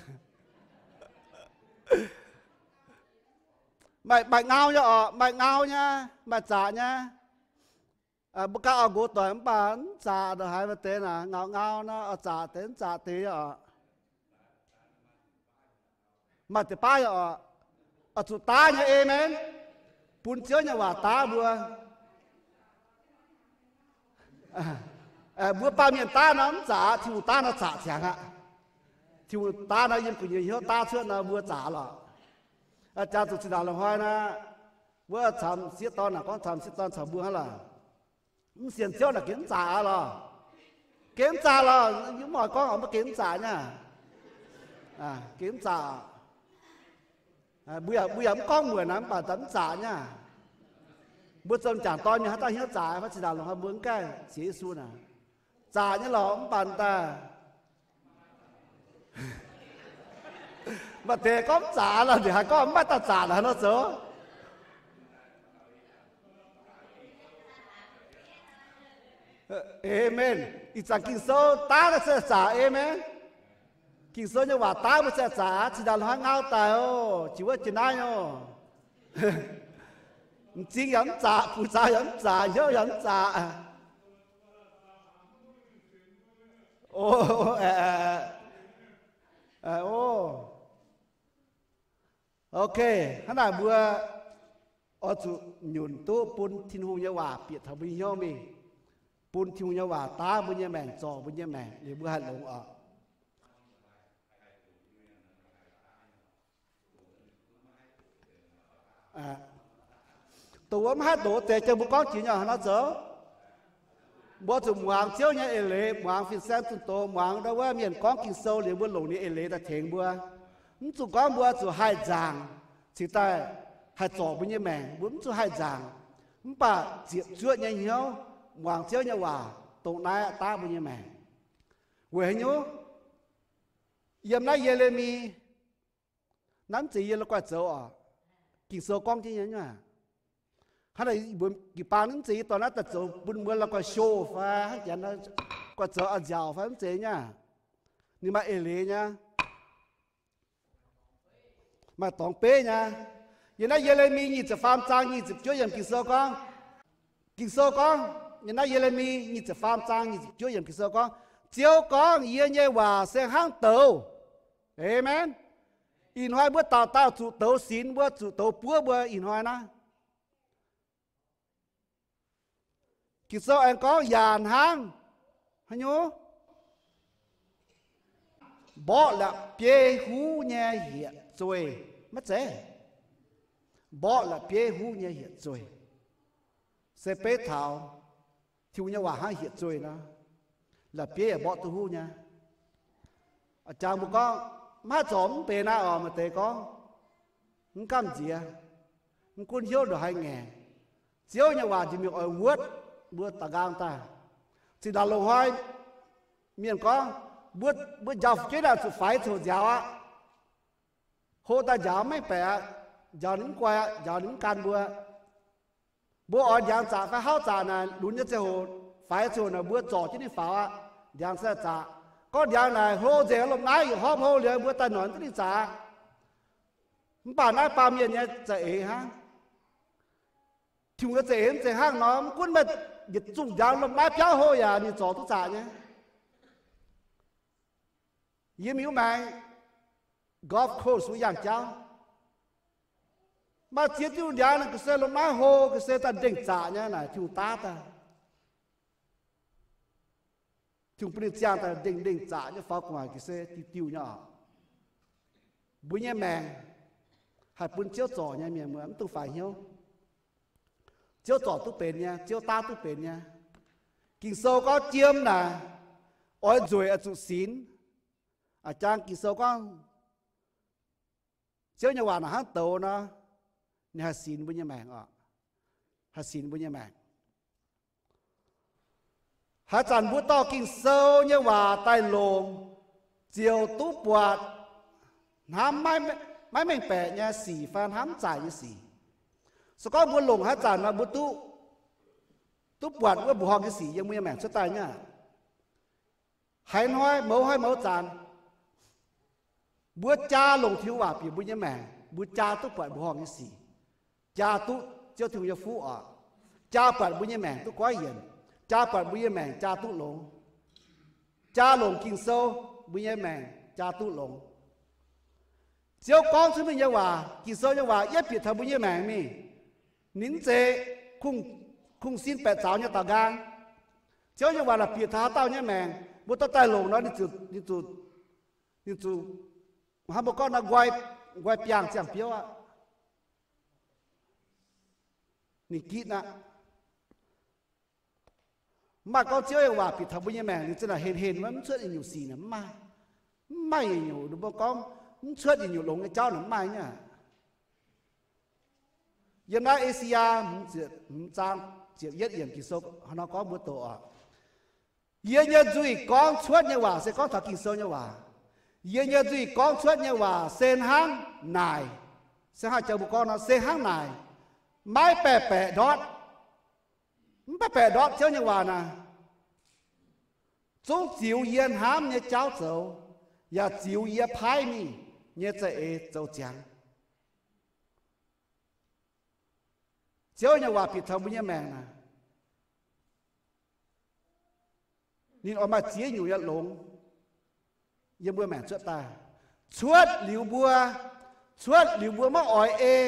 Maaih, maaih ngau nyei oc, maaih ngau nyei, maaih zaqc nyei. Mbuo ganh oix nqox doic mv baac mv zaqc ndongc haaix maaih deix naaic ngau ngau nor, oix zaqc deix mv zaqc deix nyei oc. Maaih deix baav nyei oc. Oix zuqc daav nyei, aamen. Bun Ziouv nyei waac daav mbuo. Mbuo baamh mienh daav nor mv zaqc, Tin-Hungh daav nor zaqc ziangx aqv. Tin-Hungh daav nor yiem gu'nyuoz hnyouv daav cuotv nor mbuo zaqc lorqc. Jaax zuqc zinh ndaangc loz-hnoi naaic, wuov camx sieqv dorn naaic gorngv camx sieqv dorn caux mbuo hnangv lorqc. Mv sienx Ziouv naaic gengh mv zaqc aqv lorqc. Gengh mv zaqc lorqc. Yie mv oix gorngv oc, mv gengh mv zaqc nyei. Gengh mv zaqc. Mbuo yaac, mbuo yaac mv gorngv muonc naaic, mv baac daaih mv zaqc nyei. Mbuo zong jangc dorn mienh haaix dauh hnyouv zaqc fai? Zinh ndaangc longc haaix mbuo mv gaengh sienx Yesu naaic, zaqc nyei lorqc, mv baac daaih maaih deix gorngv mv zaqc lorqc, ndeic haaix gorngv mv maaih dauh zaqc lorqc, haaix nor zoux? Aamen. Ih zanc Ging-Sou daav naaiv se zaqc, aamen. Ging-Sou nyei waac daav mbuo se zaqc aqv. Zinh ndaangc longc haaix ngau daaih oc, jiex wuov jiex naaiv oc. M'zing yaac mv zaqc, bungx zaqc yaac mv zaqc, hnyouv yaac mv zaqc. O, ok, hnangv naaic mbuo oix zuqc nyunc duqv bun Tin-Hungh nyei waac bieqc taux mbuo nyei hnyouv mingh, bun Tin-Hungh nyei waac daav mbuo nyei maengc, zorc mbuo nyei maengc, liuz mbuo haih longx oc. Dongh wuov mv haih doqc deix jien mbuo gorngv jiex nyei hnangv nor zoux. Mbuo zuqc muangx Ziouv nyei eix leiz, muangx fin-saeng zunh doz, muangx ndau wuov mienh gorngv Ging-Sou liuz mbuo longc ninh eix leiz daaih tengx mbuo. Mv zuqc gorngv mbuo zuqc haih nzaangc cingx daaih haih zorc mbuo nyei maengc, mbuo mv zuqc haih nzaangc. Mv baac ziepc zuoqv nyei hnyouv muangx Ziouv nyei waac, dongh naaiv daav mbuo nyei maengc. Weic haaix nyungc? Yiem naaiv Ye^le^mi, naaiv mv zeiz yie la'guaih zoux oc. Ging-Sou gorngv jienv nyei hnangv naaic. Hnangv naaic mbuo jiu-baang mv zeiz yie dorh naaiv daaih zoux bun mbuo la'guaih show fai hnangv janx la'guaih zoux a'nziaauc fai, mv zeiz nyei aqv. Ninh maaih eix leiz nyei, maaih dorngx beiv nyei. Yiem naaiv Ye^le^mi nyic ziepc faam zaang nyic ziepc juov yiemc Ging-Sou gorngv, Ging-Sou gorngv, yiem naaiv Ye^le^mi nyic ziepc faam zaang nyic ziepc juov yiemc Ging-Sou gorngv, Ziouv gorngv, Yie nyei waac se hnangv douz. Aamen. Ih hnoi mbuo dauh dauh zuqc douz sinx, mbuo zuqc douz buov mbuo ih hnoi naaiv. Ging-Sou aengx gorngv yaac hnangv haaix nyungc? Mborqv la'bieiv huv nyei hiec zueih. Maiv zeiz. Mborqv la'bieiv huv nyei hiec zueih. Se beiv taux Tin-Hungh nyei waac hnangv hiec zueih nor, la'bieiv yaac mborqv duqv huv nyei. Jangx mbuo gorngv, maiv haih zorc mv benx aqv oc. Maaih deix gorngv, mv gamh nziex, mv gunv hnyouv ndongc haaix ngaengc, Ziouv nyei waac njiec mingh oix wuotv mbuo da'nqaang daaih. Zinh ndaangc loz-hnoi mienh gorngv, mbuo, mbuo njaaux fu'jueiv naaic zuqc faix coc nziaaux aqv. Hlo daaih njaaux maiv baeqc aqv, njaaux ninh mv guai aqv, njaaux ninh mv gan mbuo. Mbuo oix ndiangx zaqc fai hauv zaqc naaic, lunx nyei ziangh hoc, faix ziangh hoc naaic mbuo zorc jienv ninh faaux aqv. Ndiangx se zaqc. Gorngv ndiangx naaic hlo nzengc, lomh naaiv yietc horpv hlo liuz mbuo daaih noic duqv ninh zaqc. Mv baac naaiv baamh mienh nyei za'eix hnangv. Tin-Hungh nyei za'eix mv zeiz hnangv nor. Mv gunv meih yietc zungh ndiangx lomh naaiv biauv hlo yaac ninh zorc duqv zaqc nyei. Yie mingh wuov maengx golf course wuov yangh jauv, maaih ziex diuh ndiangx naaic ga'sie lomh naaiv hlo, ga'sie daaih ndengh zaqc nyei naaic, Tin-Hungh daav daaih. Tin-Hungh bun ninh ziangh daaih ndengh ndengh zaqc nyei faaux gu'nguaaic ga'sie diuh diuh nyei oc. Mbuo nyei maengc haih bun Ziouv zorc nyei, mienh muoz, mv dungx faix hnyouv. Ziouv zorc duqv benx nyei, Ziouv daav duqv benx nyei. Ging-Sou gorngv jiem naaic oix nzueic oix zuqc sinx. A'jang Ging-Sou gorngv Ziouv nyei waac naaic hnangv douz nor, ninh haih sinx mbuo nyei maengc oc. Haih sinx mbuo nyei maengc. Haaix zanc mbuo dorh Ging-Sou nyei waac daaih longc, ziouc duqv buatc hnamv maiv, maiv mengh baeqc nyei sic fai hnamv mv zaaic nyei sic. Se gorngv mbuo longc haaix zanc nor, mbuo duqv, duqv buatc wuov mbuoqc horngh nyei sic yiem mbuo nyei maengc cuotv daaih nyei aqv. Haiz hnoi mouz hnoi mouz zanc, mbuo jaa longc Tin-Hungh waac bieqc mbuo nyei maengc, mbuo jaa duqv buatc mbuoqc horngh nyei sic, jaa duqv Ziouv Tin-Hungh nyei fuqv oc. Jaa buatc mbuo nyei maengc duqv goiv yienc, jaa buatc mbuo nyei maengc jaa duqv longx. Jaa longc Ging-Sou, mbuo nyei maengc jaa duqv longx. Ziouv gorngv cuotv mingh nyei waac, Ging-Sou nyei waac yietv bieqc taux mbuo nyei maengc mingh. Ninh mv zeiz kungx, kungx sin baeqc zaux nyei daaux nqaang. Ziouv nyei waac naaic bieqc taux haaix dauh nyei maengc, mbuo dorh daaih longc nor, ninh zuqc, ninh zuqc, ninh zuqc, hnangv mbuo gorngv nor, nqoi, nqoi biangh ziangh biouv aqv. Ninh gitv aqv. Mv maaih gorngv Ziouv nyei waac bieqc taux mbuo nyei maengc, ninh za'naaic henh henh maiv cuotv yietc nyungc sic naaic, mv maaih. Mv maaih yietc nyungc mbuo gorngv mv cuotv yietc nyungc longx nyei jauv naaic, mv maaih nyei aqv. Yiem naaiv E^se^yaa hmz zaang ziepc yietv yiemc Ging-Sou hnangv nor gorngv mbuo doqc oc. Yie nyei nzuih gorngv cuotv nyei waac, se gorngv taux Ging-Sou nyei waac. Yie nyei nzuih gorngv cuotv nyei waac se hnangv naaic, se hnangv jang mbuo gorngv nor, se hnangv naaic, maiv baeqc baeqc ndortv. Mv baac baeqc ndortv Ziouv nyei waac naaic, zungv ziux yie hnamv nyei jauv zoux, yaac ziux yie paaiv mingh nyei za'eix zoux ziangx. Ziouv nyei waac bieqc taux mbuo nyei maengc naaic, ninh oix maaih ziex nyungc nyei longx yiem mbuo maengc cuotv daaih. Cuotv liuz mbuo, cuotv liuz mbuo maiv oix ei,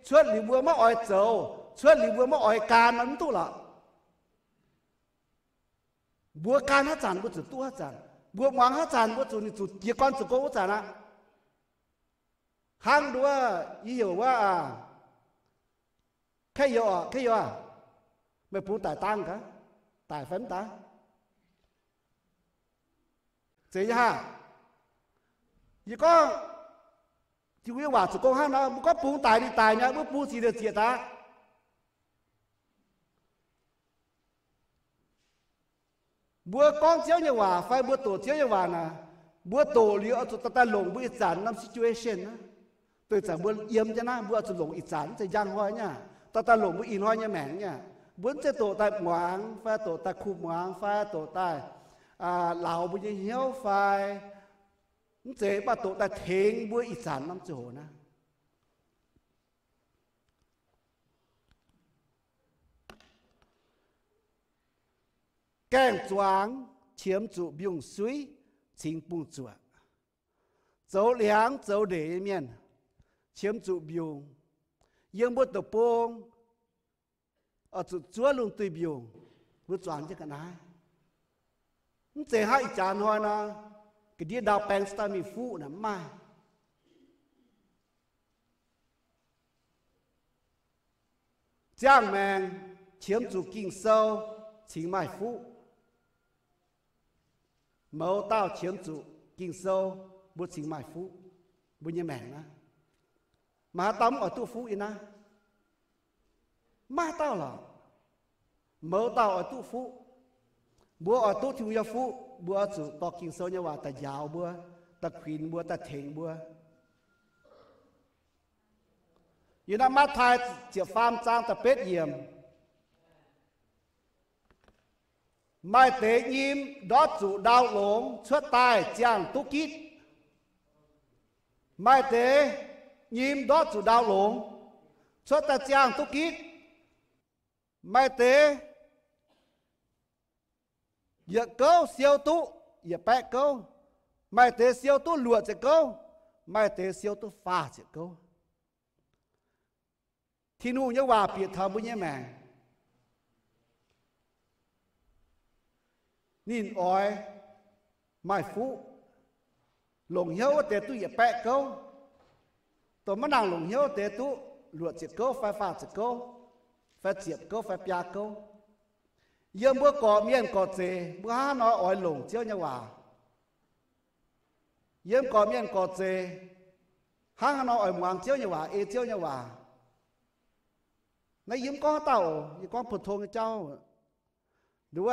cuotv liuz mbuo maiv oix zoux, cuotv liuz mbuo maiv oix gan nor mv duqv lorqc. Mbuo gan haaix zanc mbuo zuqc duqv haaix zanc, mbuo muangx haaix zanc mbuo zuqc, ninh zuqc jiez gorn zoux gong wuov zanc aqv. Hnangv nduov yie heuc wuov, Kaeqv youz, Kaeqv youz, meih bungx daic dangh gaax, daic fai mv daaih? Zeiz nyei haah? Yie gorngv, Tin-Hungh nyei waac zoux gong hnangv nor, mbuo gorngv bungx daic ninh daic mi'aqv, mbuo bungx zieqc ninh zieqc daaih. Mbuo gorngv Ziouv nyei waac fai mbuo doqc Ziouv nyei waac naaic, mbuo doqc liuz oix zuqc dorh daaih longc mbuo ih zanc norm situation naaiv. Deix zanc mbuo yiem jienv naaiv, mbuo oix zuqc longc ih zanc, mv zeiz njang hnoi nyei aqv, dorh daaih longc mbuo ih hnoi nyei maengc nyei aqv. Mbuo mv zeiz doqc daaih muangx fai doqc daaih kuh muangx fai doqc daaih lauz mbuo nyei hnyouv fai mv zeiz, mv baac doqc daaih tengx mbuo ih zanc norm ziangh hoc naaiv. Gaengh zuangx qiemx zuqc mbiungc-suiv cingx bungx-zuoqc. Zoux liangx zoux ndeic nyei mienh qiemx zuqc mbiungc. Yiem mbuo deic-bung oix zuqc zuov lungh duih mbiungc, mbuo zuangx jienv ga'naaiv. Mv zeiz hnangv ih jaax hnoi nor, ga'ndiev ndau baeng se daaih mingh fuqv naaic, mv maaih. Ziangh maengc qiemx zuqc Ging-Sou cingx maaih fuqv. Mouz dauh qiemx zuqc Ging-Sou, mbuo cingx maaih fuqv. Mbuo nyei maengc naaiv, maaih haaix dauh mv oix duqv fuqv yiem naaiv? Maiv maaih dauh lorqc. Mouz dauh oix duqv fuqv. Mbuo oix duqv Tin-Hungh nyei fuqv, mbuo oix zuqc dorh Ging-Sou nyei waac daaih njaaux mbuo, daaih kuinx mbuo, daaih tengx mbuo. Yiem naaiv Matv^taai ziepc faam zaang da'betv yiemc, maaih deix nyim ndortv zuqc ndau longx cuotv daaih ziangh duqv gitv. Maaih deix nyim ndortv zuqc ndau longx cuotv daaih ziangh duqv gitv. Maaih deix yietc gouv siou duqv yietc baeqv gouv. Maaih deix siou duqv luoqc ziepc gouv. Maaih deix siou duqv faah ziepc gouv. Tin-Hungh nyei waac bieqc taux mbuo nyei maengc, ninh oix maaih fuqv. Longc hnyouv wuov deix duqv yietc baeqv gouv, dongh maiv nangc longc hnyouv wuov deix duqv luoqc ziepc gouv fai faah ziepc gouv fai ziepc gouv fai biaa gouv. Yiem mbuo gorqv-mienh gorqv-zeic, mbuo hnangv haaix nor oix longc Ziouv nyei waac? Yiem gorqv-mienh gorqv-zeic, hnangv haaix nor oix muangx Ziouv nyei waac, ei Ziouv nyei waac? Naaiv yie mv gorngv haaix dauh oc, yie gorngv pou-tong nyei jauv. Nduov,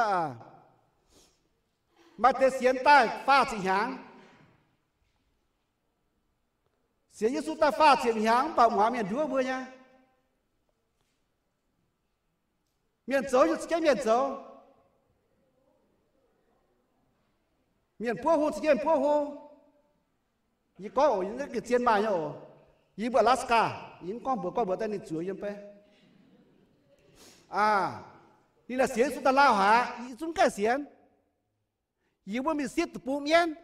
maaih deix sienx daaih faah ziepc hnyangx, sienx Yesu daaih faah ziepc hnyangx, mv baac muangx mienh nduov mbuo nyei. Mienh zoux nyei za'gengh mienh zoux, mienh buov hung za'gengh mienh buov hung. Yie gorngv oc, yie naaiv gengh zien maaih nyei oc. Yie mbuo Alaska, yie mv gorngv mbuox, gorngv mbuox daaih ninh zuox yiem bei. Aa, ninh naaic sienx Yesu daaih lauh haic, yie zungv gaengh sienx. Yie mbuo mingh sipv deic-bung mienv,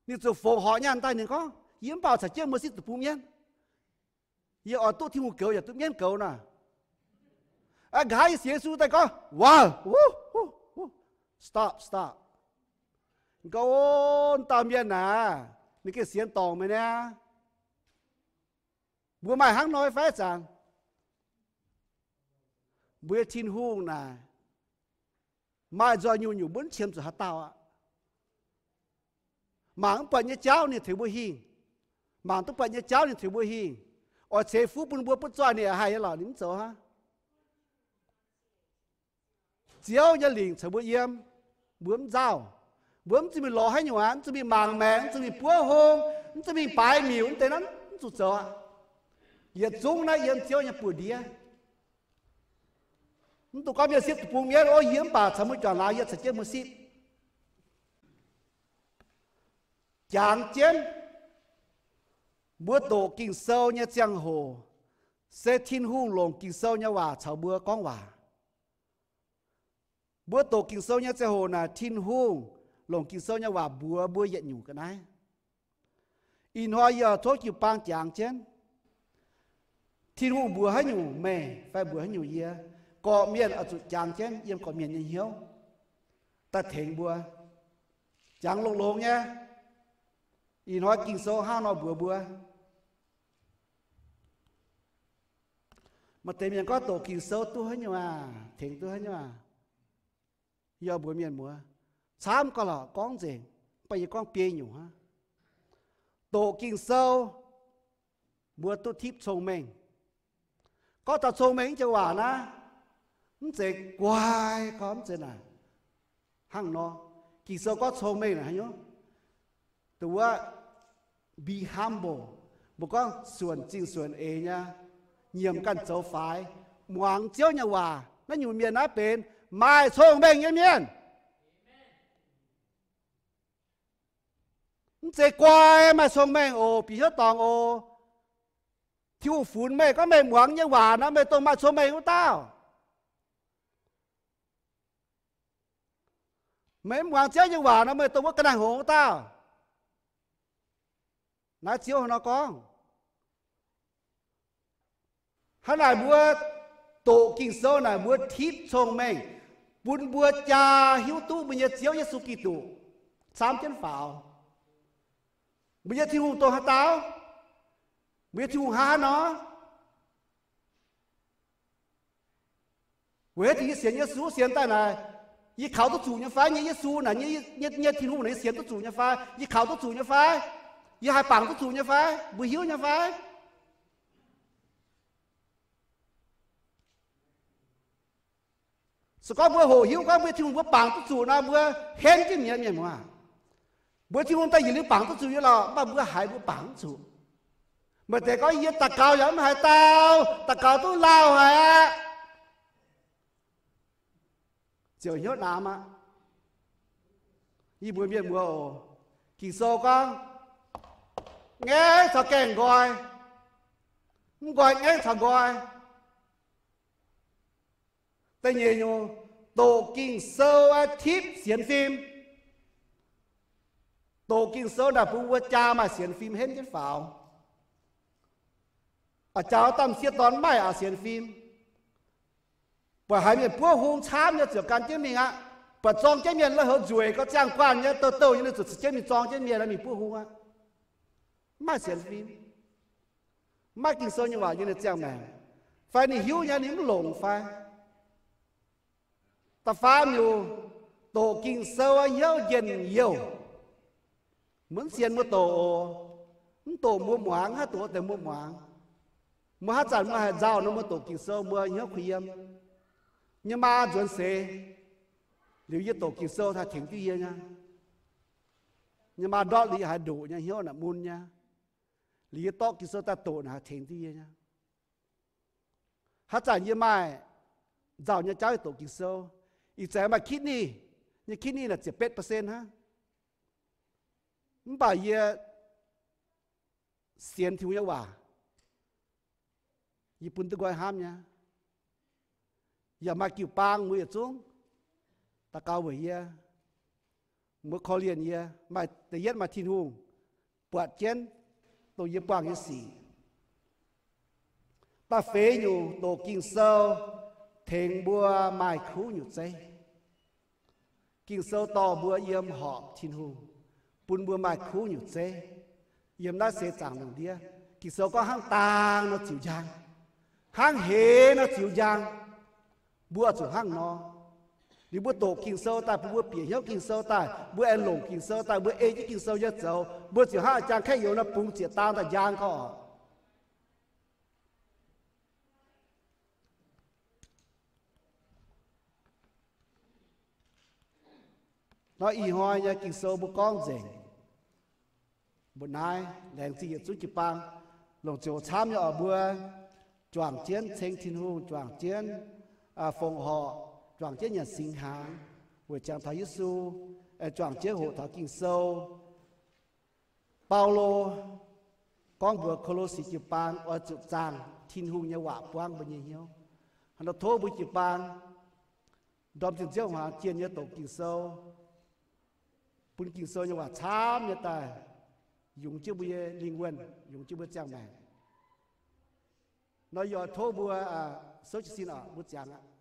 ninh zuqc fongc horc nyaanh daaih, ninh gorngv, yie mv baac caux jienv mbuo sipv deic-bung mienv. Yie oix duqv Tin-Hungh goux yaac duqv mienv goux nor. Aa, nqa'haav yie sienx Yesu daaih gorngv, wow, stop, stop. Gorngv, o, dauh mienh naaic, ninh gengh sienx dorngc meih niaa. Mbuo maaih hnangv nor fai zanc? Mbuo nyei Tin-Hungh naaic, maaih nzoih nyungc-nyungc mbuo mv qiemx zuqc haaix dauh aqv. Mangc mv buatc nyei jauv ninh tengx mbuo hingh. Mangc duqv buatc nyei jauv ninh tengx mbuo hingh. Oix ceix fuqv bun mbuo butv zuqc ninh haih nyei lorqc, ninh mv zoux hnangv. Ziouv nyei lingc caux mbuo yiem, mbuo mv nzauh. Mbuo mv zuqc mingh lorz haaix nyungc, mv zuqc mingh mangc maengc, mv zuqc mingh buov hung, mv zuqc mingh baaix miuc, mv deix naaiv mv zuqc zoux aqv. Yietc zungv naaiv yiem Ziouv nyei buoz-ndiev. Mv dungx gorngv mienh sipv deic-bung mienv, o, yie mv baac caux mbuo juangc laangz yie caux jienv mbuo sipv. Jangx jienv, mbuo doqc Ging-Sou nyei ziangh hoc se Tin-Hungh longc Ging-Sou nyei waac caux mbuo gorngv waac. Mbuo doqc Ging-Sou nyei ziangh hoc naaic, Tin-Hungh longc Ging-Sou nyei waac mbuox mbuo yietc nyungc ga'naaiv. Ih hnoi yie tov jiu-baang jangx jienv, Tin-Hungh mbuox haaix nyungc meih fai mbuox haaix nyungc yie, gorqv-mienh oix zuqc jangx jienv yiem gorqv-mienh nyei hnyouv daaih tengx mbuo. Jangx longx-longx nyei. Ih hnoi Ging-Sou hnangv nor mbuox mbuo. Maaih deix mienh gorngv doqc Ging-Sou duqv haaix nyungc aac, tengx duqv haaix nyungc aac. Yie mbuox mienh muoz, camv gauh lorqc gorngv nzengc, mv baac yie gorngv biei nyungc hnangv. Doqc Ging-Sou, mbuo duqv tipv cong-mengh. Gorngv taux cong-mengh nyei waac naaiv, mv zeiz guai gorngv, mv zeiz naaic hnangv nor. Ging-Sou gorngv cong-mengh naaic haaix nyungc? Dongh wuov be humble, mbuo gorngv suonc zingh suonc eix nyei, nyiemc ganh zoux faix, muangx Ziouv nyei waac. Naaiv nyungc mienh naaiv benx maaih cong-mengh nyei mienh. Mv zeiz guai maaih cong-mengh oc, bieqc hnyouv dorngc oc. Tin-Hungh funx meih gorngv meih muangx nyei waac nor, meih dongh maaih cong-mengh wuov dauh. Meih mv muangx Ziouv nyei waac nor, meih dongh wuov ga'naaiv hngongx wuov dauh. Naaiv Ziouv nor gorngv. Hnangv naaic mbuo doqc Ging-Sou naaic mbuo tipv cong-mengh, bun mbuo jaa hiuv duqv mbuo nyei Ziouv Yesu Giduc camv jienv faaux. Mbuo nyei Tin-Hungh dongh haaix dauh? Mbuo nyei Tin-Hungh haaix nor? Weic haaix diuc yie sienx Yesu sienx daaih naaic, yie kaux duqv zuqc nyei fai? Nyei Yesu naaic, nyei, nyei Tin-Hungh naaic, yie sienx duqv zuqc nyei fai? Yie kaux duqv zuqc nyei fai? Yie haih bangc duqv zuqc nyei fai? Mbuo hiuv nyei fai? Se gorngv mbuo hoqc hiuv gorngv mbuo Tin-Hungh mbuo bangc duqv zuqc nor, mbuo henv jienv mi'aqv, mienh muoz. Mbuo Tin-Hungh daaih yietc liuz bangc duqv zuqc nyei lorqc, mv baac mbuo haiz mbuo bangc mv zuqc. Maaih deix gorngv, yie daux gaux yaac mv haiz dau, daux gaux duqv lauh haic aqv. Ziouc hnyouv namx aqv. Yie mbuox mienh muoz oc, Ging-Sou gorngv, ngaengv caux gaengh nqoi, mv nqoi ngaengv caux nqoi. Da'nyeic nyungc, doqc Ging-Sou aeqv, tipv sienx fim. Doqc Ging-Sou naaic bun mbuo jaa maaih sienx fim henv jienv faaux. A'jangc wuov dauh m'sieqv dorn maiv maaih sienx fim. Buatc haiz mienh buov hung camv nyei ziouc gan jienv mingh aqv. Buatc zorng jienv mienh lui-houx nzueic gauh ziangh guanh nyei, douh douh nyei, ninh ziouc caux jienv mingh zorng jienv mienh, mingh buov hung aqv. Mv maaih sienx fim, mv maaih Ging-Sou nyei waac yiem ninh ziangh maengc, fai ninh hiuv nyei ninh mv longc fai. Da'faam nyungc, doqc Ging-Sou hnyouv njien-youh. Mv sienx mbuo doqc oc. Mv doqc mbuo muangx, haaix doqc deix mbuo muangx. Mbuo haaix zanc mbuo haiz nzauh nor, mbuo doqc Ging-Sou mbuo hnyouv kuh yiem. Yie maa nzuonx seix liuz, yie doqc Ging-Sou haih tengx duqv yie nyei. Yie maa ndortv liuz yie haiz ndoqc nyei, hnyouv naaic mun nyei. Liuz yie dorqv Ging-Sou daaih doqc naaic haih tengx duqv yie nyei. Haaix zanc yie maaih nzauh nyei jauv yie doqc Ging-Sou, ih zanc maaih kidney, yie kidney naaic ziepc betv percent hnangv. Mv baac yie sienx Tin-Hungh nyei waac, yie bun duqv nqoi hnamv nyei. Yaac maaih jiu-baang mbuo yietc zungv daux gaux weic yie, mbuo korv-lienh yie. Maaih da'yietv maaih Tin-Hungh buatc jienv dongh yie buangh nyei sic. Da'feix nyungc, doqc Ging-Sou tengx mbuo maaih kuv nyungc zeiv. Ging-Sou dorh mbuo yiem horpc Tin-Hungh, bun mbuo maaih kuv nyungc zeiv yiem naaiv seix zaangc lungh ndiev. Ging-Sou gorngv hnangv daang nor ziux njang, hnangv heix nor ziux njang. Mbuo zuqc hnangv nor. Liuz mbuo doqc Ging-Sou daaih, bun mbuo bieqc hnyouv Ging-Sou daaih, mbuo aengx longc Ging-Sou daaih, mbuo ei jienv Ging-Sou nyei zoux, mbuo ziouc hnangv jang kaeqv youz nor bungx ziepc daang daaih njang gau oc. Nor ih hnoi nyei Ging-Sou mbuo gorngv nzengc mbuo naaiv, laengz zingh yietc zungv jiu-baang longc ziangh hoc camv nyei oc. Mbuo juangc jienv ceng Tin-Hungh, juangc jienv fongc horc, juangc jienv nyanc singx hnaangx weic ziangh taux Yesu, juangc jienv hoqc taux Ging-Sou. Baulo gorngv mbuox Ko^lo^si jiu-baang oix zuqc zaangh Tin-Hungh nyei waac buangv mbuo nyei hnyouv. Hnangv nor tov mbuo jiu-baang ndorm zinh nziouv hmuangx jienh nyei doqc Ging-Sou, bun Ging-Sou nyei waac camv nyei daaih yungz jienv mbuo nyei lingh wuonh, yungz jienv mbuo ziangh maengc. Nor yie oix tov mbuo souv jiez sin oc, mbuo ziangx aqv.